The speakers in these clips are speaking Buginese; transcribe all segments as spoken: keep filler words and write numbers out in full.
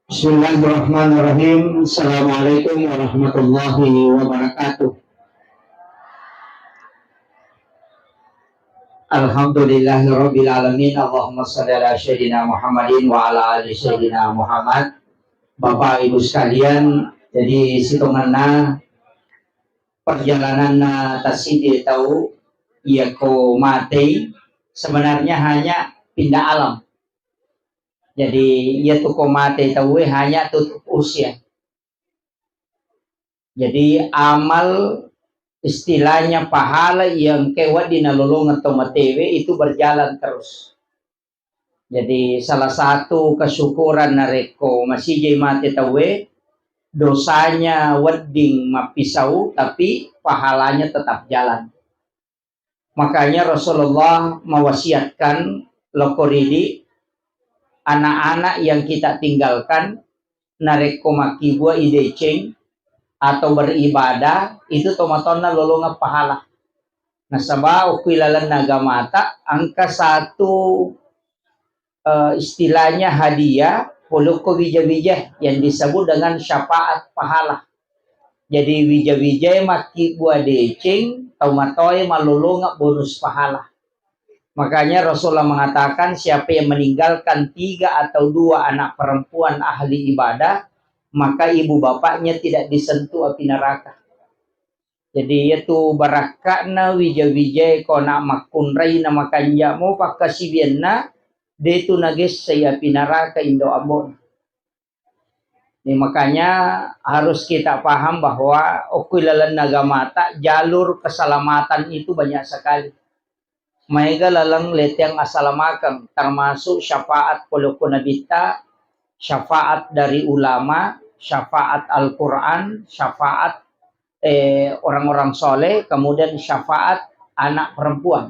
Bismillahirrahmanirrahim. Assalamualaikum warahmatullahi wabarakatuh. Alhamdulillahirabbil alamin. Allahumma shalli ala sayyidina Muhammadin wa ala ali sayyidina Muhammad. Bapak Ibu sekalian, jadi sitongenna perjalananna tassiddi tau, iya ko matei, sebenarnya hanya pindah alam. Jadi, iya tu ko matei tauwe hanya tutup usia. Jadi, amal, istilahnya pahala yang engka wedding nalolongeng to matewe itu berjalan terus. Jadi, salah satu kesyukuran narekko masijai mate tauwe, dosanya wedding mappisau, tapi pahalanya tetap jalan. Makanya Rasulullah mewasiatkan, lokko ridi, anak-anak yang kita tinggalkan, narekko makkibua ideceng atau beribadah, itu tomatoanna lolongeng pahala. Nasaba okko ilalenna agamata, engka satu eh, istilahnya hadiah, polokko wija-wija yang disebut dengan syafaat pahala. Jadi wija-wija makkibua deceng, tau matoe malolongeng bonus pahala. Makanya Rasulullah mengatakan, siapa yang meninggalkan tiga atau dua anak perempuan ahli ibadah, maka ibu bapaknya tidak disentuh api neraka. Jadi, iyatu barakka'na wija-wijae ko ana' makkunrai na makanja' mo pakkasiwiyanna, de'tu nagessai api naraka indo' ambo'na. Ni makanya harus kita paham bahwa okko ilalenna agamata, jalur keselamatan itu banyak sekali. Maega laleng leteang asalamakeng, termasuk syafaat pole okko Nabitta, syafaat dari ulama, syafaat Al-Quran, syafaat, eh, orang-orang soleh, kemudian syafaat anak perempuan.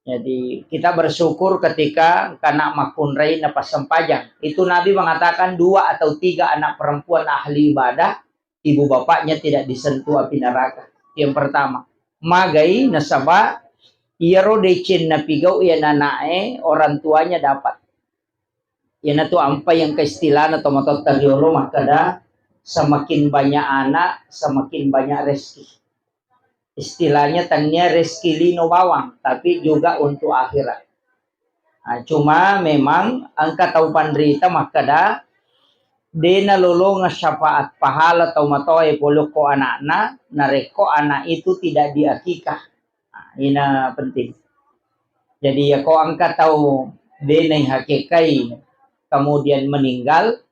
Jadi, kita bersyukur ketika engka ana' makkunrai napassempajang. Itu Nabi mengatakan dua atau tiga anak perempuan ahli ibadah, ibu bapaknya tidak disentuh api neraka. Yang pertama, magai nasaba iyaro deceng napigau' iya nana'e, orang tuanya dapat. Iyanatu ampai engka istilahna tomatoatta riolo makkeda, semakin banyak anak, semakin banyak rezeki. Istilahnya tania rezeki lino bawang, tapi juga untuk akhirat. Nah, cuma memang engka tau panrita makkeda, de' nalolongeng syafaat pahala tau matoae pole okko ana'na, narekko anak itu tidak diakikah. Nah, ina penting. Jadi, ya, ko engka tau de' naihakikai, kemudian meninggal,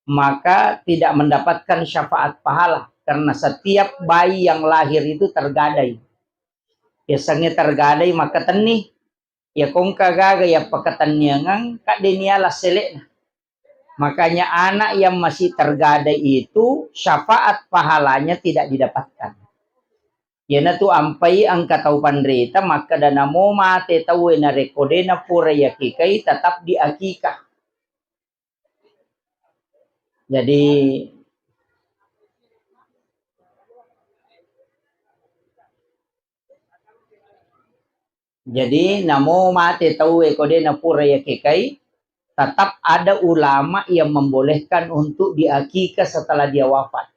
maka tidak mendapatkan syafaat pahala, karena setiap bayi yang lahir itu tergadai. Yasengnge tergadai makkatenni. Iya ko engka gaga yappakatenniangeng, kadde niala sele'na. Makanya anak yang masih tergadai itu syafaat pahalanya tidak didapatkan. Iyanatu ampai engka tau panrita makkeda namo mate tauwe narekko de' napura yakikai, tetap diakikah. Jadi, jadi namo mate tauwe ko de' napura yakikai, tetap ada ulama yang membolehkan untuk diakikah setelah dia wafat.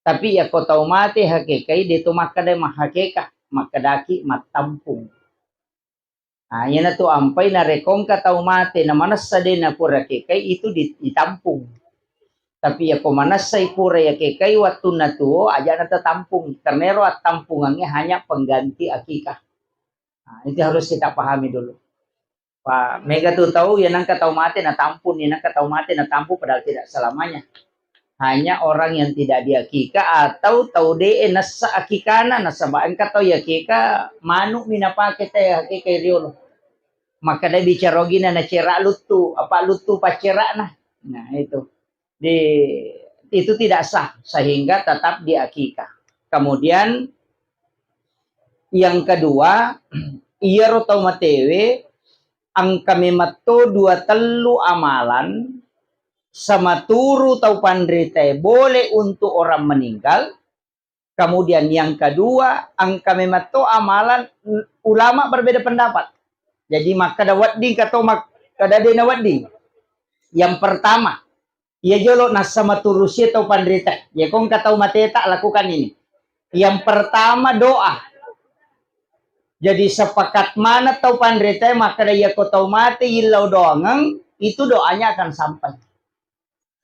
Tapi ya ko tau mate hakikai, de' to makkeda mahakikah, makkedaki mattampung. Nah, iyanatu ampai narekko engka tau mate na manessa de' napura yakikai, itu di-, ditampung. Tapi ya ko manessai pura yakikai wattunna tuo, aja' na tatampung. Karena ero attampungangnge hanya pengganti akikah. Nah, itu harus kita pahami dulu. Pa, mega tu tau, ya nengka tau mate natampung, ya nengka tau mate natampung, padahal tidak selamanya. Hanya orang yang tidak diakikah atau tau de'e nessa akikana, nasaba engka tau yakika manu'mi napake te akika riolo. Makkeda bicara ogina nacera luttu, apa luttu paccera'na. Nah, itu. Di, itu tidak sah, sehingga tetap diakikah. Kemudian yang kedua, iyaro tau matewe engka memetto dua tellu amalan, samaturu tau panritae boleh untuk orang meninggal. Kemudian yang kedua, engka memetto amalan, ulama berbeda pendapat. Jadi makkeda wedding kato makkeda de' nawedding. Yang pertama, Iya jolo nassa maturusi tau panrita. Iya ko engka tau mateta, lakukan ini. Yang pertama, doa. Jadi sepakat mana tau panrita, maka iya ko tau mate illau doangeng, itu doanya akan sampai.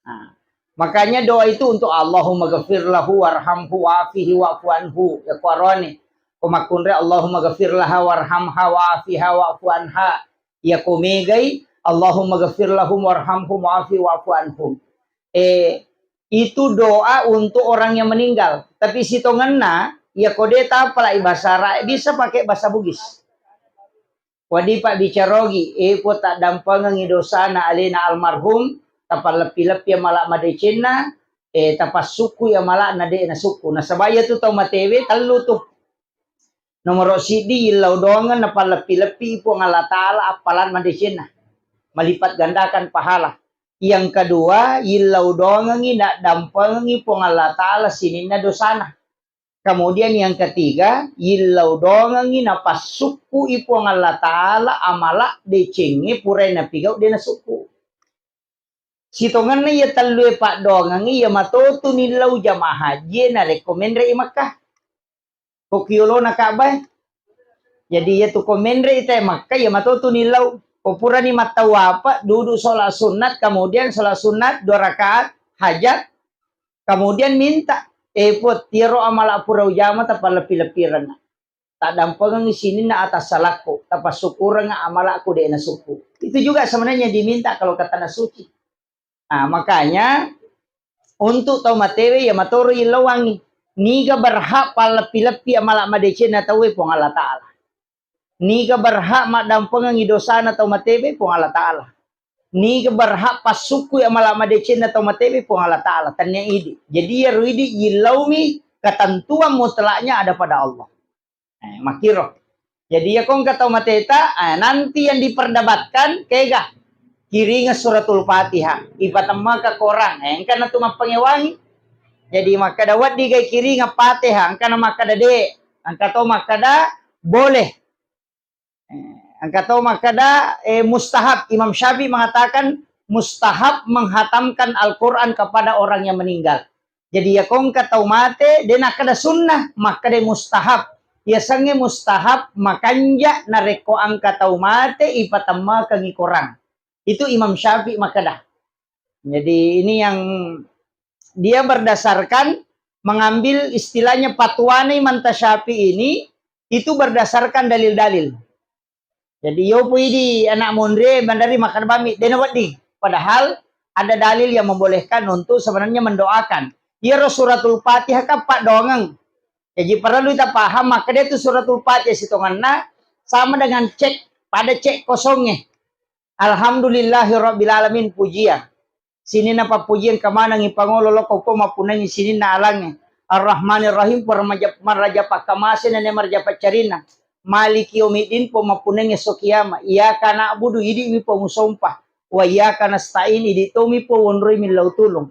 Nah, makanya doa itu untuk Allahumma ghafir lahu warhamhu wa'afihi wa'fu anhu. Ya ko aroni. Ko makkunrai Allahumma ghafir laha warhamha wa'afiha wa'fu anha. Ya ko megai Allahumma ghafir lahum warhamhum wa'afi wa'fu anhum. Eh, itu doa untuk orang yang meninggal. Tapi sitongenna, ya ko de tapalai bahasa Arab, bisa pakai bahasa Bugis. Wadi pabbicarogi, e Puang, taddampengengi dosana alena almarhum, tapalleppi-leppi amala madecenna, e, tapassukku amala na de nasukku. Nasaba iya tu tau matewe tellu tu. Nomoro siddi, illau doangeng napalleppi-leppi Puang Allah Ta'ala appalan madecenna. Melipat gandakan pahala. Yang kedua, illau doangengi naddampengengi Puang Allah Ta'ala sininna dosana. Kemudian yang ketiga, illau doangengi napassukku i Puang Allah Ta'ala amala decengnge purai napigau de nasukku. Sitongenna iya tellue paddoangengnge iya matotu nillau jamaah haji narekko menre i Makkah. Ko kiolona Ka'bah. Jadi iya tu ko menre i te Makkah iya matotu nillau. Ko purani mattawapa, duduk sholat sunat, kemudian sholat sunat dua rakaat hajat, kemudian minta, e Puang, tiaro amala pura ujama tapalleppi-leppirenna. Taddampengengngi sininna atassalakku, tapassukkurengnga amalakku de nasukku. Itu juga sebenarnya diminta kalau ke tanah suci. Nah, makanya untuk tau matewe iya matoro illauangngi. Niga berhak palleppi-leppi amala madecenna tauwe? Puang Allah Ta'ala. Niga berhak maddampengengngi dosana tau matewe? Puang Allah Ta'ala. Niga berhak passukkui amala madecenna tau matewe? Puang Allah Ta'ala. Tennia idi. Jadi iyaro idi yillaumi, ketentuan mutlaknya ada pada Allah. Eh, makkiro. Jadi, iya ko engka tau mateta, eh, nanti yang diperdebatkan, kega? Kiringeng Suratul Fatihah, ipatemmaka korang, eh, engka natu mappangewangi. Jadi, makkeda, wedding gai kiringeng Fatihah, engka na makkeda de, engka to makkeda boleh. Eh, engka to makkeda, eh, mustahab. Imam Syafi'i mengatakan mustahab menghatamkan Al-Quran kepada orang yang meninggal. Jadi, iya ko engka tau mate, de nakkeda sunnah, makkeda mustahab. Yasengnge mustahab makanja narekko engka tau mate ipatemmakaengngi korang. Itu Imam Syafi'i makkeda. Jadi, ini yang dia berdasarkan mengambil istilahnya fatwana Imam Syafi'i ini itu berdasarkan dalil-dalil. Jadi, yopo idi anak monri, mandari makan bami, dena wedding. Padahal ada dalil yang membolehkan untuk sebenarnya mendoakan. Iyaro Suratul Fatihah kan paddoangeng. Jadi, perlu kita paham, maka dia itu Suratul Fatihah sitongenna sama dengan cek, pada cek kosongnya. Alhamdulillahirabbil alamin, pujian. Sininna pappujiang kamanengngi pangolo lokko Puang mappunnangngi sininna alangnge. Ar-Rahmanir Rahim, Puang maraja-, maraja pakkamase nennia maraja paccarinna. Maliki yaumiddin, Puang mappunnangngi esso kiama. Iyyaka na'budu, idi'mi Puang usompa. Wa iyyaka nasta'in, idi' tomi Puang wonroi millau tulung.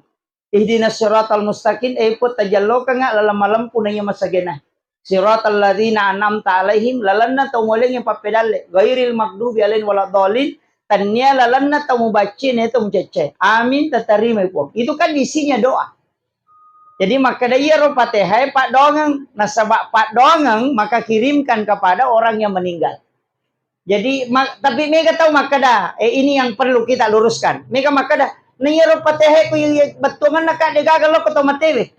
Ihdinas siratal mustaqim, e Puang tajallokengnga laleng malempu naiya masagena. Siratal ladzina an'amta alaihim, lalenna tau mualengnge pappedalle, ghairil maghdubi alaihim waladdallin, tennia lalenna tau mubacci na tau mucecce. Amin, tatarimai Puang. Itu kan isinya doa. Jadi makkeda iyaro Fatihah e paddoangeng, nasaba paddoangeng maka kirimkan kepada orang yang meninggal. Jadi, ma-, tapi mega tau makkeda, eh, ini yang perlu kita luruskan. Mega makkeda, na iyaro Fatihah e ku iya bettuangenna ka de gaga lokko tau matewe.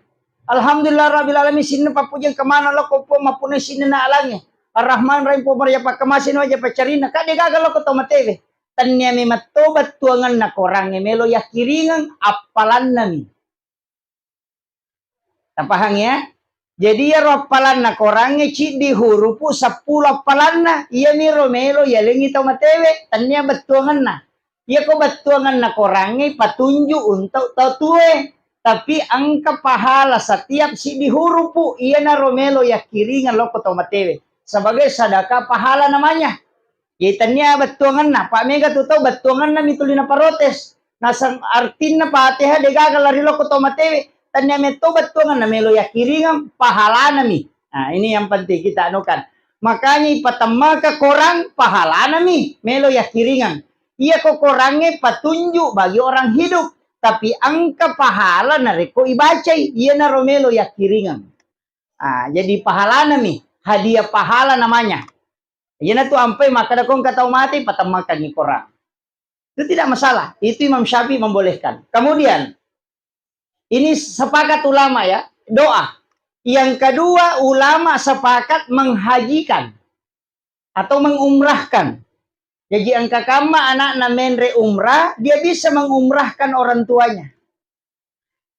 Alhamdulillah rabbil alamin, sininna pappujiang kamaneng lokko Puang mappunnai sininna alangnge. Ar-Rahman Rahim, Puang maraja pakkamase naiya maraja paccarinna, ka de gaga lokko tau matewe. Tennia memang to bettuangenna korangnge melo yakkiringeng, appalannami. Tapahang ya? Jadi iyaro appalanna korangnge ciddi hurupu seppulo appalanna, iyamiro melo yalengngi tau matewe, tennia bettuangenna. Iyako bettuangenna korangnge patunju untuk tau tue, tapi engka pahala setiap siddi hurupu, iyanaro melo yakkiringeng lokko tau matewe sebagai sadaka pahala namanya. Jadi tennia bettuangenna, pa mega tu tau bettuangenna mi tuli naparotes. Naseng artinna Fatihah de gaga lari lokko tau matewe, tennia metto bettuangenna melo yakkiringeng pahalana mi. Nah, ini yang penting kita anukan. Makanya ipatemmaka korang pahalana mi melo yakkiringeng. Iyako korangnge patunjuk bagi orang hidup. Tapi engka pahala narekko ibacai, iyanaro melo yakkiringeng. Ah, jadi pahalanami, hadiah pahala namanya. Iyanatu ampai makkeda ko engka tau mate, patemmakangngi Korang. Itu tidak masalah. Itu Imam Syafi'i membolehkan. Kemudian, ini sepakat ulama ya, doa. Yang kedua, ulama sepakat menghajikan atau mengumrahkan. Jadi engka kamma anakna menre umrah, dia bisa mengumrahkan orang tuanya.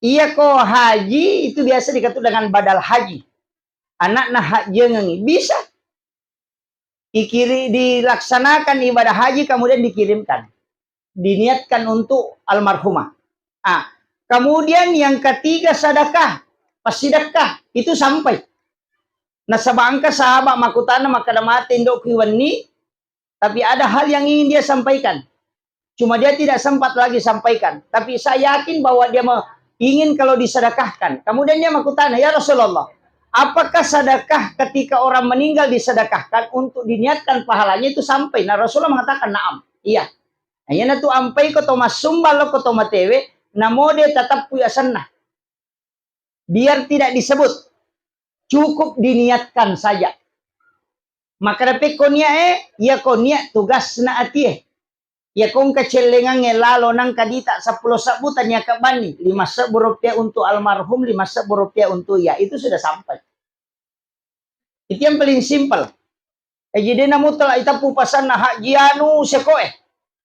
Iya ko haji itu biasa dikatu dengan badal haji. Anakna hajiangengi. Bisa. Dikiri-, dilaksanakan ibadah haji, kemudian dikirimkan. Diniatkan untuk almarhumah. Ah, kemudian yang ketiga sedekah. Passidekah. Itu sampai. Nasaba engka sahabat makkutana makkeda mate indo'ku wenni, tapi ada hal yang ingin dia sampaikan. Cuma dia tidak sempat lagi sampaikan. Tapi saya yakin bahwa dia me-, ingin kalau disedekahkan. Kemudian dia makkutana, "Ya Rasulullah, apakah sedekah ketika orang meninggal disedekahkan untuk diniatkan pahalanya itu sampai?" Nah, Rasulullah mengatakan, "Na'am." Iya. Nah, iyanatu ampai ko to massumbang lo ko to matewe, namo de tatappu asenna. Biar tidak disebut, cukup diniatkan saja. Makkeda pekko niat e, iya ko niat tugasna atie. Iya ko engka cellengangnge lalo nangka dita seppulo sebbu tania kebbanni, lima sebbu rupiah untuk almarhum, lima sebbu rupiah untuk iya, itu sudah sampai. Itu yang paling simpel. Eh, jadi na mutlak itappu pasanna haji anu sekoe.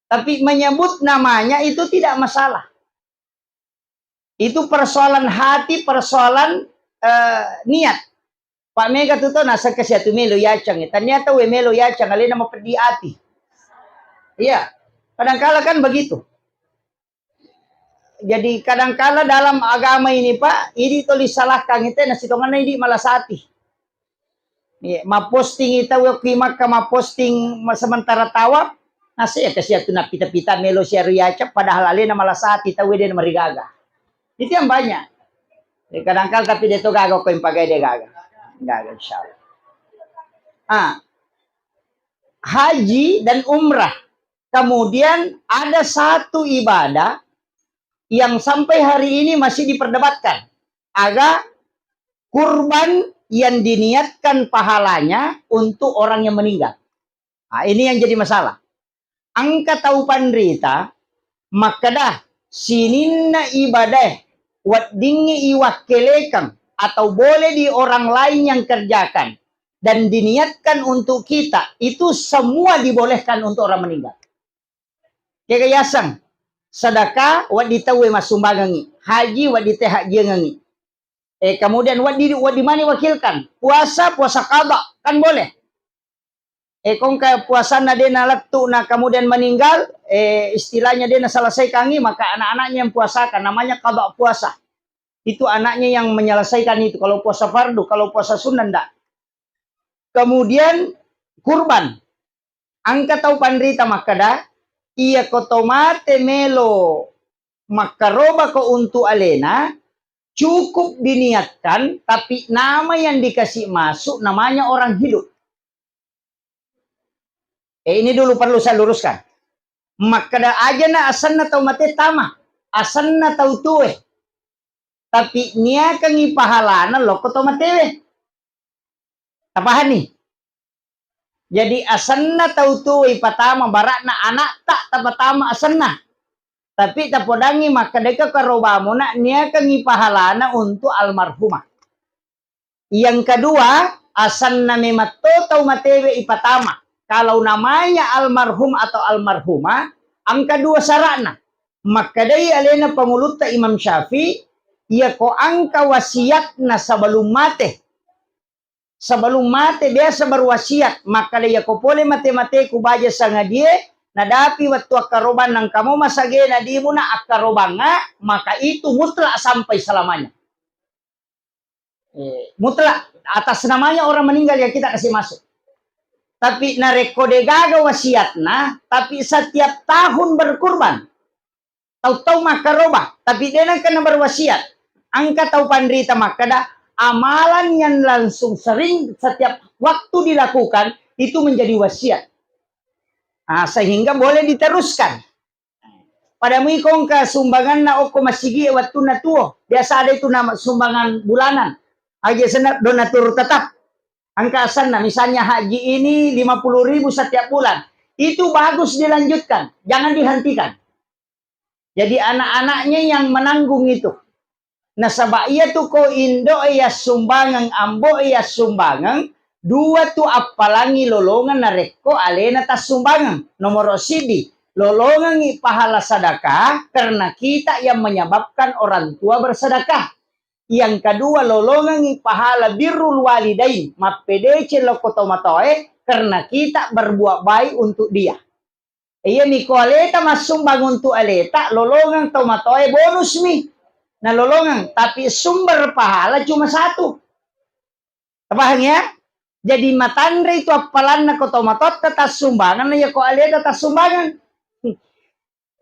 Tapi menyebut namanya itu tidak masalah. Itu persoalan hati, persoalan, eh, niat. Pak mega tu to naseng kasi atu melo yacang. Tania tau melo yacang, alena mapeddi ati. Iya. Kadangkala kan begitu. Jadi kadangkala dalam agama ini, Pak, idi toli salahkan ite nasitonganna idi malasati. Iya, maposting tau ki Makkah, maposting ma-, sementara tawaf, nasi ya kasi atu napita-pita melo siaru yacap, padahal alena malasati tau de marigaga. Itu yang banyak. Ya, kadangkala tapi de to gaga ko impagai de gaga. Gaga insyaallah. Ah, haji dan umrah. Kemudian ada satu ibadah yang sampai hari ini masih diperdebatkan. Aga kurban yang diniatkan pahalanya untuk orang yang meninggal. Nah, ini yang jadi masalah. Engka tau panrita makkeda sininna ibadah weddingngi iwakkelekeng atau boleh di orang lain yang kerjakan dan diniatkan untuk kita, itu semua dibolehkan untuk orang meninggal. Kega yaseng sedekah wedding tauwe massumbangengngi, haji wedding te hajiangengngi. Eh, kemudian wedding, wedding mani wakilkan, puasa, puasa qada, kan boleh. Eh, kongka puasanna de nalettu na kemudian meninggal, eh, istilahnya de naselesaikangngi, maka anak-anaknya yang puasakan, namanya qada puasa. Itu anaknya yang menyelesaikan itu. Kalau puasa fardu, kalau puasa sunnah ndak. Kemudian kurban. Engka tau panrita makkeda, iya ko to mate melo makkaroba ko untuk alena, cukup diniatkan, tapi nama yang dikasih masuk namanya orang hidup. Eh, ini dulu perlu saya luruskan. Makkeda aja na asenna tau mate tama, asenna tau tue. Tapi niakangi pahalana lokko to matewe. Tapahanni? Jadi asenna tau tuo ipatama, barakna anakta tapatama asenna. Tapi tapodangngi makkeda, "Iko karobamuna niakangi pahalana untuk almarhumah." Yang kedua, asenna memang to tau matewe ipatama. Kalau namanya almarhum atau almarhumah, engka dua syaratna. Makkedai alena pangulutta Imam Syafi'i, iya ko engka wasiatna sebelum mate. Sebelum mate biasa berwasiat, makkeda, "Iya ko pole mate-mateku baja sangadie, nadapi wettu akkarobang nangka mo masage nadimuna akkarobanga, maka itu mutlak sampai selamanya." Eh, mutlak atas namanya orang meninggal yang kita kasih masuk. Tapi narekko degaga wasiatna, tapi setiap tahun berkurban, tau-tau makkaroba, tapi de nengka na berwasiat. Engka tau panrita makkeda, amalan yang langsung sering setiap waktu dilakukan itu menjadi wasiat. Ah, sehingga boleh diteruskan. Pada mui ko engka sumbanganna okko masigi e wettunna tuo. Biasa ada itu nama sumbangan bulanan. Aja senna donatur tetap. Engka asenna, misalnya haji ini lima puluh ribu setiap bulan. Itu bagus dilanjutkan, jangan dihentikan. Jadi anak-anaknya yang menanggung itu. Nasaba iyatu ko indo e yassumbangeng, ambo e yassumbangeng, dua tu appalangi lolongeng narekko alena tassumbangeng. Nomoro sidi, lolongengi pahala sedekah karena kita yang menyebabkan orang tua bersedekah. Yang kedua, lolongengi pahala birrul walidain, mappedeceng lokko tomatoae karena kita berbuat baik untuk dia. Iyami ko aleta massumbang untuk aleta, lolongeng tomatoae bonus mi. Nalolongeng, tapi sumber pahala cuma satu. Paham ya? Jadi matanre itu appalanna ko tomatoatta tassumbangeng, na iya ko aleta tassumbangeng.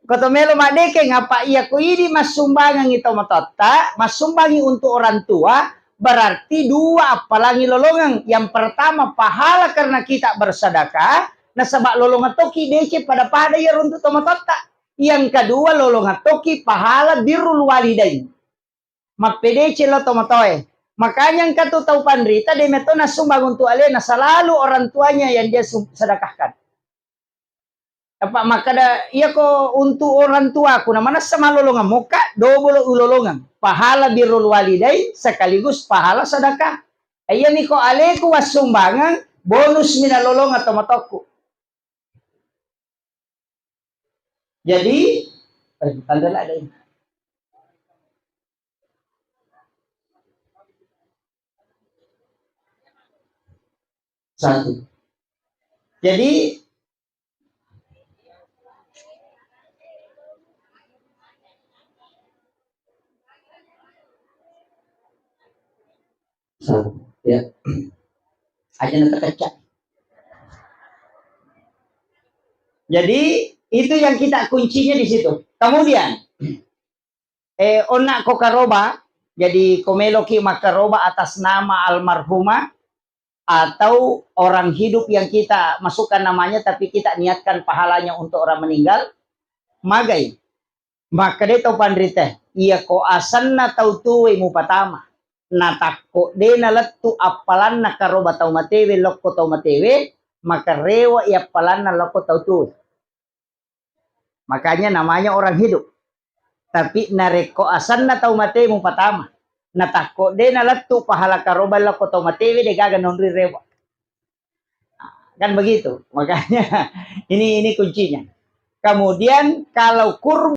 Ko to melo maddekeng, apa iya ko idi massumbangengi tomatoatta, massumbangi untuk orang tua, berarti dua appalangi lolongeng. Yang pertama pahala karena kita bersedekah, nasaba lolongeng toki deceng pada-pada iya runtu tomatoatta. Yang kedua lolongeng toki pahala birrul walidain. Mappedeceng lo tomatoae. Makanya engka tu tau panrita de meto nassumbang untuk alena, selalu orang tuanya yang dia sum- sedekahkan. Apa makkeda, iya ko untuk orang tuaku na manessa malolongeng mokka, dobolo ulolongeng. Pahala birrul walidain sekaligus pahala sedekah. Iyami ko aleku wassumbangeng, bonus mi nalolongeng tomatoakku. Jadi, eh, tanda ada ini. Satu. Jadi, satu, ya. Aja na terkecak. Jadi, itu yang kita kuncinya di situ. Kemudian, eh, onna ko karoba, jadi ko meloki makkaroba atas nama almarhumah atau orang hidup yang kita masukkan namanya tapi kita niatkan pahalanya untuk orang meninggal, magai. Makkeda tau panrita, iya ko asenna tau tuwe mupatama, natakko de nalettu appalanna karoba tau matewe lokko tau matewe, maka rewa i appalanna lokko tau tuwe. Makanya namanya orang hidup. Tapi narekko asenna tau mate mupatama, natakko de nalettu pahala karoba lokko tau matewe, de gaga nonri rewa. Kan begitu. Makanya ini ini kuncinya. Kemudian kalau kurban